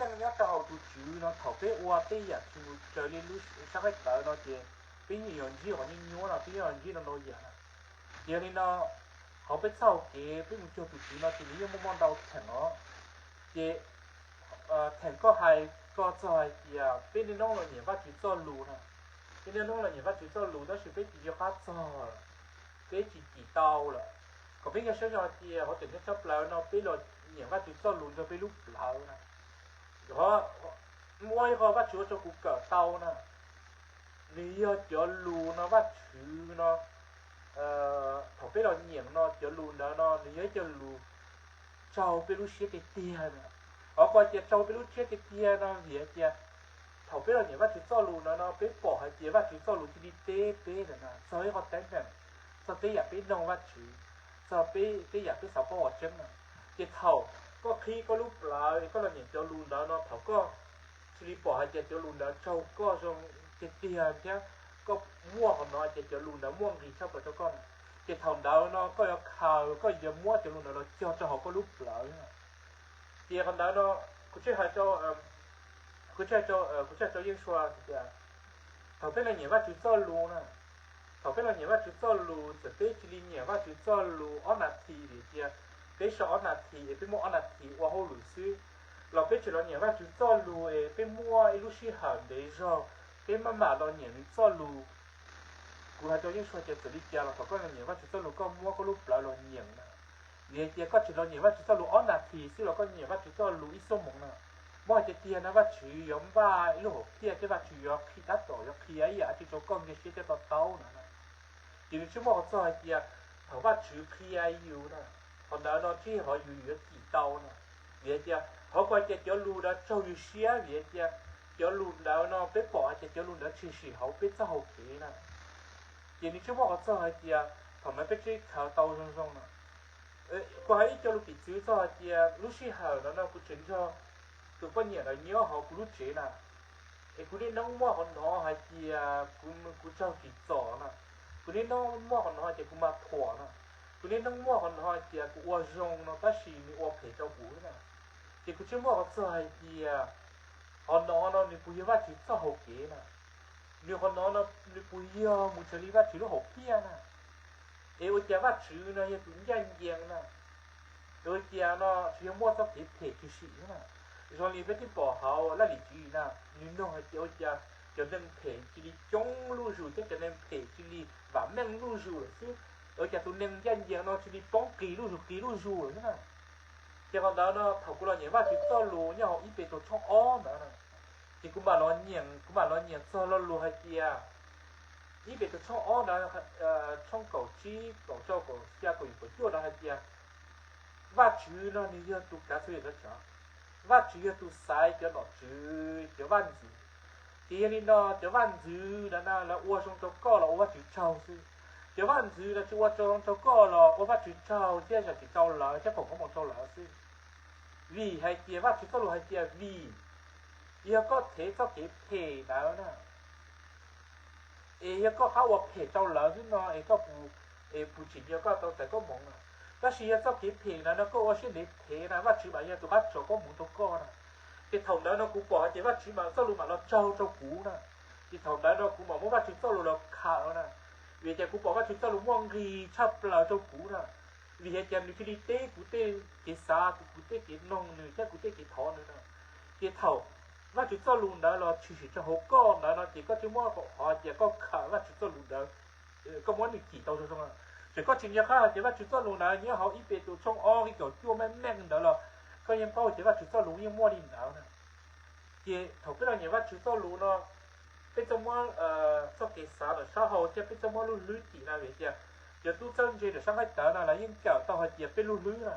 nyob rau hauv tus Tswv no thaum peb ua tej yam tsis mus raws li lub sab qaib tawv no ces peb yeej yuav ntsib qhov nyuaj nyuab no, peb yeej yuav ntsib no ntau yam. Ces yog li no, qhov peb txoj hau kev peb mus cuag tus Tswv no ces nws yeej muaj muaj ntau theem os. Ces theem koj hais, koj txog hais tias peb niaj hnub los nyiam Vajtswv txoj lus no, peb niaj hnub los nyiam Vajtswv txoj lus tab sis peb tsis nco qab txog, peb tsis cim tau lawm. Kom peb nkag siab zog hais tias hauv tseem ceeb tshaj plaws no peb los nyiam Vajtswv txoj lus nrog peb lub plawv na. Qhov muaj ib qho Vajtswv ua rau kuv kawm tau na, nws yog cov lus no Vajtswv no, thaum peb los nyiam no cov lus ntawd no nws yog ib co lus raug peb lub siab tiag tiag na. Qhov kuv hais tias raug peb lub siab tiag tiag no vim hais tias thaum peb los nyiam Vajtswv txoj lus ntawd no peb pom hais tias Vajtswv txoj lus cia li teb peb ntawm na txog ib qho teeb meem, txog tej yam peb noog Vajtswv, txog peb tej yam peb xav paub qhov tseeb na. Ces thaum koj qhib koj lub plawv koj los nyiam cov lus ntawd no thaum koj cia li pom hais tias cov lus ntawd raug koj zoo tiag tiag thiab koj muaj qhov no ces cov lus ntawd muaj nqis tshaj plaws rau koj na, ces thaum ntawd no koj yuav khaws, koj yuav muab cov lus ntawd los cog rau hauv koj lub plawv. Ces qhov ntawd no kuv tsis hais rau, kuv tsis hais rau, kuv tsis hais rau Yeej Sua tias thaum peb los nyiam Vajtswv txoj lus na, thaum peb los nyiam Vajtswv txoj lus txawm peb cia li nyiam Vajtswv txoj lus ob nas this vim tias peb so ob nas this es peb muaj ob nas this ua hauj lwm xwb, los peb tseem los nyiam Vajtswv txoj lus es peb muaj ib lub sij hawm ntev zog peb maj mam los nyiam nws txoj lus. Kuv hais rau Yeej Sua tias txawm li cas los thaum koj los nyiam Vajtswv txoj lus koj muab koj lub plawv los nyiam na, vim hais tias koj tseem los nyiam Vajtswv txoj lus ob nas this xwb los koj nyiam Vajtswv txoj lus ib xuab moos na, muab hais tiag tiag no Vajtswv yuav npaj ib lub hauv phiaj thiab Vajtswv yuav qhia tab tom yuav qhia ib yam dab tsi rau koj nkag siab thiab to taub no na. Ces nws tsis muaj qhov txog hais tias thaum Vajtswv qhia yus na, qhov ntawd no tsis yog qhov yus yuav cim tau na. Vim hais tias qhov kuv hais tias cov lus ntawd raug yus siab vim hais tias cov lus ntawd no peb pom hais tias cov lus ntawd tshwm sim hauv peb txoj hau kev na. Ces nws tsis muaj qhov txog hais tias thaum ntawd peb tsis khaws tau zoo zoo no. Kuv hais ib co lus piv txwv txog hais tias lub sij hawm no no kuv tseem nrog tus poj niam ntawd nyob hauv kuv lub tsev na, es kuv niaj hnub muaj qhov hnov hais tias kuv, kuv raug tsim txom na, kuv niaj hnub muaj qhov hnov hais tias kuv mas thuam na, kuv niaj hnub muaj qhov hnov hais tias kuv ua zoo no tab sis nws ua phem rau kuv na. Ces kuv tsis muaj qhov txog hais tias qhov no no nws puas yog Vajtswv txoj hau kev na, nws qhov no no nws puas yog mus raws li Vajtswv lub hauv phiaj na. Es ua cas Vajtswv no yog tus ncaj ncees na, ua cas no tsis yog muaj txoj kev phem tshwm sim na. Zoo li peb twb pom hauv Laj Lim Tswv Yim na, nws nug hais tias ua cas cov neeg phem cia li coob luj zus thiab cov neeg phem cia li vam meej luj zus lawm xwb, ua cas tus neeg ncaj ncees no cia li poob qis luj zus qis luj zus lawm xwb na. Ces qhov ntawd no thaum kuv los nyiam Vajtswv txoj lus nyob hauv ib Petus tshooj ob ntawd na, ces kuv mam los nyiam, kuv mam los nyiam txog lo lus hais tias ib Petus tshooj ob ntawd, tshooj kaum tsib kaum rau kaum xya kaum yim kaum cuaj ntawd hais tias Vajtswv no nws yog tus kav txhua yam txhua tsav, Vajtswv yog tus xaiv cov nom tswv cov vaj ntxwv. Ces yog li no cov vaj ntxwv ntawd na lawv ua zoo rau koj los ua Vajtswv tsaug xwb, cov vaj ntxwv lawv tsis ua zoo rau koj los ua Vajtswv tsaug thiab zam txim rau lawv thiab foom koob hmoov rau lawv xwb. Vim hais tias Vajtswv txoj lus hais tias vim yog koj thev txoj kev phem ntawd na, es yog koj rov qab ua phem rau lawv xwb no es koj puas, es puas tsim nyog koj tau txais koob hmoov na? Tab sis yog txoj kev phem ntawd no koj ua siab ntev thev na Vajtswv mam yog tus rov qab tso koob hmoov rau koj na. Ces thaum ntawd no kuv pom hais tias Vajtswv mam txoj lus mam los tsaug rau kuv na. Ces thaum ntawd no kuv mam muab Vajtswv txoj lus los khawm na, vim tias kuv pom Vajtswv txoj lus muaj nqis tshaj plaws rau kuv na. Vim hais tias nws cia li teb kuv tej kev xav, kuv tej kev noog nws thiab kuv tej kev thov nws na. Ces thaum Vajtswv txoj lus ntawd los tshwm sim rau hauv koj ntawd no ces koj tsis muaj qhov tias koj khawm Vajtswv txoj lus ntawd, koj muab nws cim tau zoo zoo. Ces koj tsis nco qab hais tias Vajtswv txoj lus ntawd nyob hauv ib Petus tshooj ob nqe kaum cuaj meej meej ntawd los koj yeej paub tias Vajtswv txoj lus yeej muaj li ntawd na. Ces thaum peb los nyiam Vajtswv txoj lus no, peb txoj muab txoj kev xav ntawm sab hauv thiab peb txoj muab lub hlwb cim na vim tias cov tub txawj ntse ntawm sab nqaij tawv no lawv yeej kawm tau hais tias peb lub hlwb na,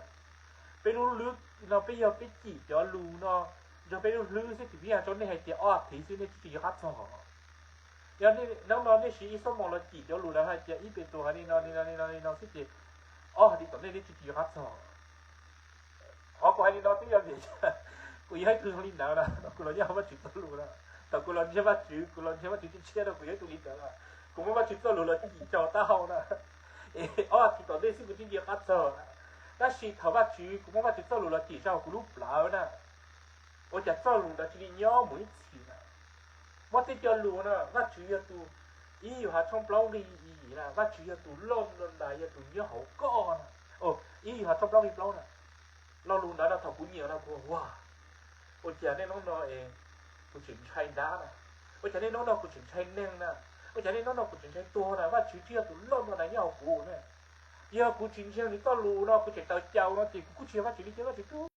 peb lub hlwb no peb yog peb cim cov lus no nrog peb lub hlwb xwb ces peb yog rau nej hais tias ob thiv xwb nej tsis tsis yuav qab txog. Yog hnub no nej siv ib xuab moos los cim cov lus lawv hais tias ib Petus hais li no li no li no li no xwb ces ob hais tias tom nej nej tsis tsis yuav qab txog. Qhov kuv hais li no twb yog vim kuv yog ib tug zoo li ntawd na, kuv los nyob hauv Vajtswv txoj lus na, thaum kuv los ntseeg Vajtswv, kuv los ntseeg Vajtswv tshiab tshiab no kuv yog ib tug li ntawd na, kuv muab Vajtswv txoj lus los cim rau taub hau na, es ob hais tias tom nej xwb kuv tsis tsis yuav qab txog na. Tab sis thaum Vajtswv, kuv muab Vajtswv txoj lus los cim rau kuv lub plawv na, Ua cas txoj lus ntawd cia li nyob mus ib txhis na? Muab tej cov lus no, Vajtswv yog tus, ib Yauhas tshooj plaub nqe yim na, Vajtswv yog tus loj ntais, yog tus nyob hauv koj na. Ib Yauhas tshooj plaub nqe plaub na, lo lus ntawd no thaum kuv nyeem no kuv ua, ua cas niaj hnub no es kuv tseem ntshai dab na? Ua cas niaj hnub no kuv tseem ntshai neeg na? Ua cas niaj hnub no kuv tseem ntshai tuag na? Vajtswv tsis yog tus loj ntais nyob hauv kuv ne. Yog kuv tsis ntseeg nws txoj lus no, kuv tseem taws caus no ces kuv kuj tsis yog Vajtswv li thiab, Vajtswv.